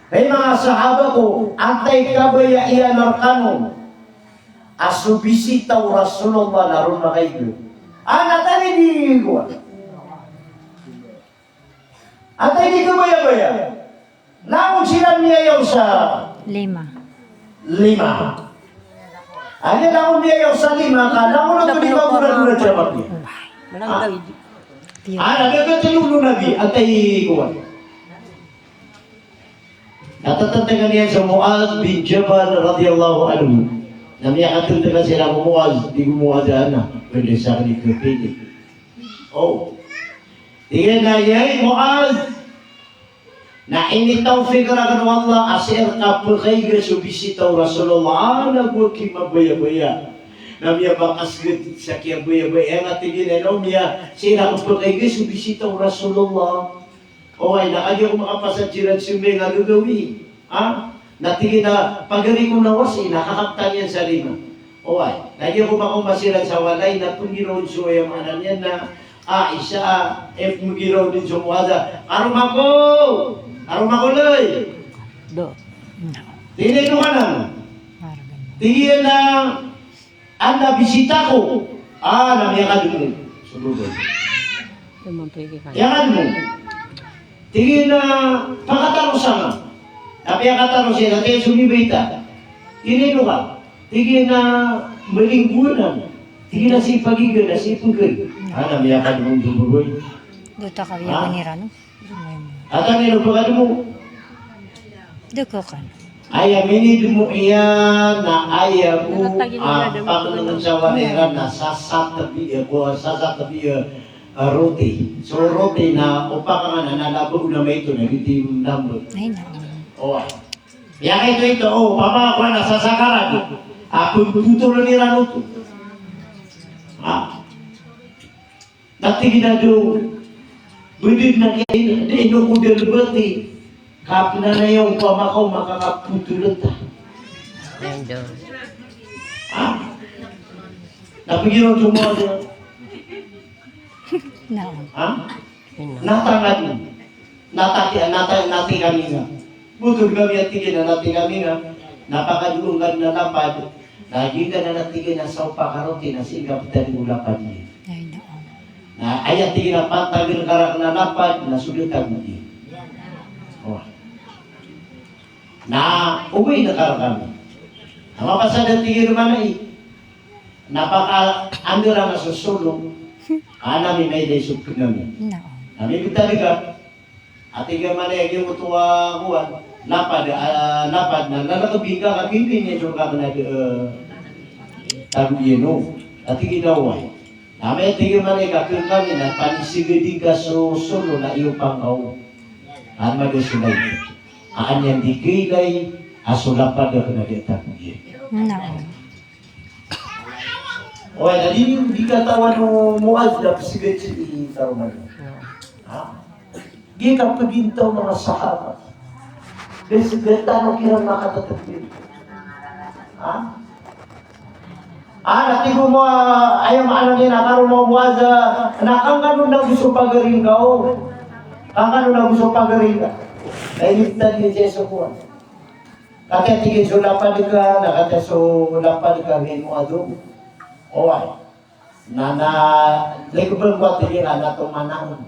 hay manga sahaba ko, antaa i kabaya iyan rkano a so bisita o Rasulullah na ron makaiga?" Ana, tani di ko. Antaa i di kabayabaya? Langon siran miyayaw sa lima. Lima. Aya langon miyayaw sa lima ka, langon oto lima, gona-gona siya mati. Ah. Ana, da katlo o Nabi, antaa i kowan? Na tatantngan iyan so Muadh bin Jabal radhiyallahu anhu. Na miyakatantngan siran ko Muadh, di ko Muadh ana, pwede sa akin i kapili. Oh. Tig iyan a, "Ya Muadh, na initawfiq rakn o Allah a sii rka pkaiga so bisita o Rasulullah." Ana, go aki mabayabaya. Na miyabakasgd sa kiyabayabaya. Aya nga tig iyan a, ino miya, sii rka pkaiga so bisita o Rasulullah. Oway, na kagiya ko makapasad siran sa manga gagawii. Ha? Na tig iyan a, pagari ko na wasi, na kakaptan iyan sa lima. Oway, na kagiya ko makaoma siran sa walay, na pnggiraw on so, aya maana niyan na, Aisha, eh, pnggiraw on so Muadh a, "Karoma ko! Karoma ko, lay!" Do. Tig iyan a, "Ino ka nan?" Tig iyan a, "Anda bisita ko?" Ah, na miyakadmo. Sogogon. Miyakadmo. Tig iyan a, "Pakataro sa nga." Na piyakataro siya, na tig iyan a, "Sumibay ta." Tig iyan a, "Ino ka?" Tig iyan a, "Malinggonan." Tig iyan a, "Sii pagigan, sii pnggan." Ah, na miyakadmo, sogogon. Do ta ka, ah, biyagan iran, no? Ata niyo pakadmo? Dako kan. Aya minidmo iyan na aya bo a paknngn sa walay iran na sasatbi, eh, ko sasatbi, eh, roti. So roti na o pakangan na nalabag na maito na giti nambag. Ay, na. O, aya kaito-ito, o, pama ko na sasakaran. A, pagputol iran oto. A. Na tig iyan a do, bdn na kiya, di ino ko dalbati, kapnanayaw ko a makaoma ka kaputol ta. Endo. Ha? Na pagiro so Muadh. Na. Ha? Ino. Natangad. Nataki, nata-, nati kami nga. Botol kami a tig iyan a nati kami nga. Na pakadoon ka na lapad. Na giyangkanan a tig iyan a saopak a roti na sii ngka ptadn o lapad iyan. Ay, na'am. Na aya tig iyan a pantagn ka rakn a lapad na so da tago iyan. Oh. Na ogaid ka rkami. Na mapasad a tig iyan a manay. Na pakaandaran a so solo. Ana mi mailay so pkn ami. Na'am. Na mibtad ka. A tig iyan a manay a giyoto a kowan, lapad, ah, lapad na, na lalakbi ngka ka giyoto i niyan so rkakn a da, eh, tago iyan o. A tig iyan a oway. Na amay a tig iyan a manay ka kn kami na panisgadi ngka so solo na iyo pangkaw. An mada so lay. An iyan di kailay a so lapad akn a da tago iyan. Na'am. Oway, na di, di katawan o Muaz na psgad sii karoma niyan. Ha? Di kapagintaw o manga sahaba. Psgad tano kiran makatatagbil. Ha? Ah, na tig o Mu-, aya maana niyan na karoma o Muaz, na kangkano nago so pagari ngka o. Kangkano nago so pagari ngka. Na inibtad iyan sii so kowan. Katii a tig iyan so lapad ka, na katii a so lapad ka, hay Muaz o. Oway. Na, na, lagid o ba tig iyan a na toman ako.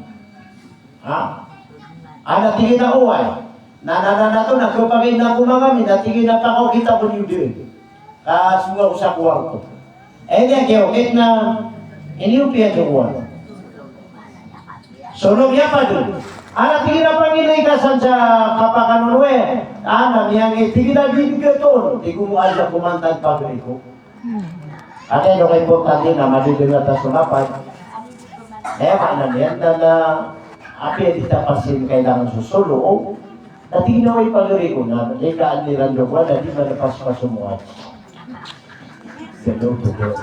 Ha? Ana tig iyan a oway. Na, na, na, na to, na khapakay na ko manga mi, na tig iyan a pakaokit ako niyo dn. Ka song ako sa kowarto. Eh, di a kiyaokit na, iniyopiya so kowan. So, na miyapad on. Ana tig iyan a pangilay ka san sa kapakanon we. Ana miyangilay, tig iyan a di ngka toon. Tig o Muaz a komantad pagari ko. Ati ino ka importante na madodonga ta so lapad. Aya maana niyan na, na apiya di ta pasin kailangan so solo o. Na tig iyan a oway pagari ko na, di ka an iran dokowan na di manapaspas so Muaz. Betul, betul.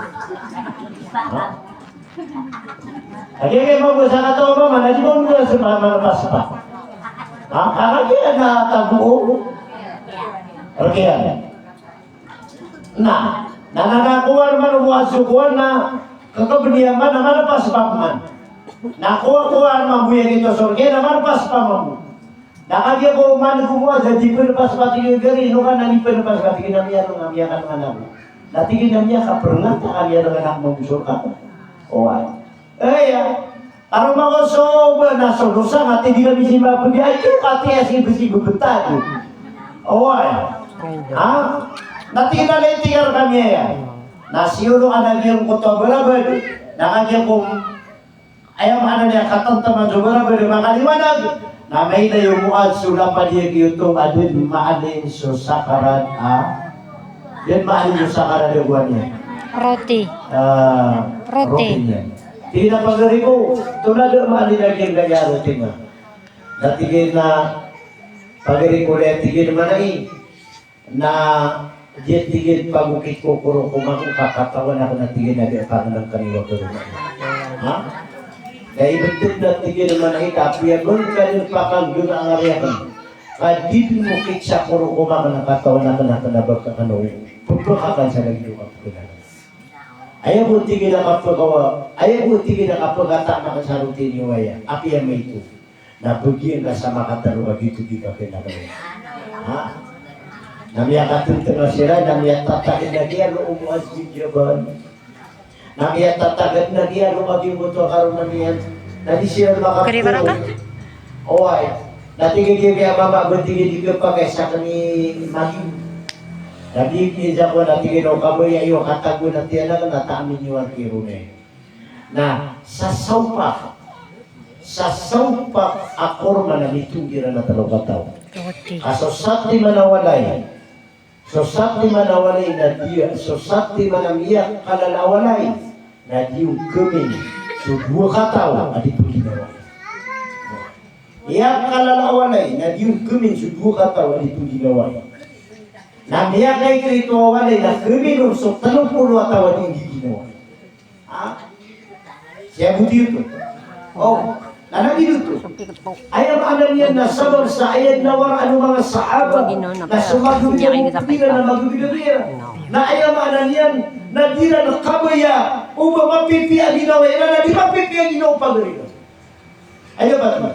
Ha? Lagi kagiya mabasa ka taw ba, mana di mo muna sa ma-, manapaspas. Ha? Karagi na tago o. Karagi na. Na, na, na, na, kowan man o Muaz so kowan na, kakabniya man, na manapaspas man. Na kowa, kowan man bo iyan ito sorga, na manapaspas man bo. Na kagiya ko man ko Muaz a di pnapaspas tig iyan a gari, ino ka na di pnapaspas tig iyan a miyakan, na miyakan man ako. Na tig iyan a miyakaprngat a kami a dn anak mambo sorga. Oway. Aya. Karoma ko so ba na so dosa, na tig iyan a di simba pdi a iyo, katii a simba, simba btad. Oway. Ha? Na tig iyan a lay tig iyan a rkami aya. Na siyono ka na giyangkoto a barabad. Na kagiya ko Aya maana niyan a katantaman so barabad a makaliwanag, na mailay o Muaz so lapad iyan giyoto a dn maalin so sakarat a, dn maalin so sakarat a kowan iyan. Roti. Ah, roti. Roti niyan. Tig iyan a pagari ko, tonaa dn maalin a giyangkaya roti nga. Na tig iyan a pagari ko, laya tig iyan a manay. Na, di tig iyan pagokit ko ko roko mako ka katawan akn a tig iyan a di a pangndang kaniyo ko roko. Ha? Na ibtad na tig iyan a manay ka apiya bangka dn pakangndang a ngari akn. Ka di dn mokit sa ko roko mako na katawan akn a kna ba ka kna o. Pphaka akn sa lagid o kapkhanan. Aya bo tig iyan a kapkawa, aya bo tig iyan a kapkataman akn sa roti niyo aya. Apiya maito. Na bgi ngka sa makataro a giyoto di ka kna ba. Ha? Na miyakatntnga siran, na miyatatagd a giyaloy o Muaz bin Jabal. Na miyatatagd a giyaloy a giyoto a karoma niyan. Na di siran makataro. Oway. Na tig iyan a mama, ba tig iyan di ka pakay sa kni magi. Na di iyan sa ko na tig iyan o kabaya iyo katago na tiyan na taam iyo a rki ron. Na, sa saopak, sa saopak a korma na mitonggiran a tlo kataw. Roti. Ka so satiman a walay, so satiman a walay na di, so satiman a miyakalala a walay, na di on kmin so dowa kataw a di pngginawai. Miyakalala a walay, na di on kmin so dowa kataw a di pngginawai. Na miyakaito-ito a walay, na kmin on so tlo polo a taw a di nggiginawai. Ha? Siya boti oto. O, na lagid oto. Aya maana niyan na sabap sa aya dn a waraan o manga sahaba na so magagawii a mokit iran na magagawii a gawii iran. Na aya maana niyan na di iran kabaya o ba mapipiya a ginawa iran, na di mapipiya a ginawa o pagari iran. Aya ba oto?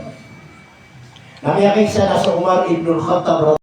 Na miyakaisa na so Umar ibn al-Khattab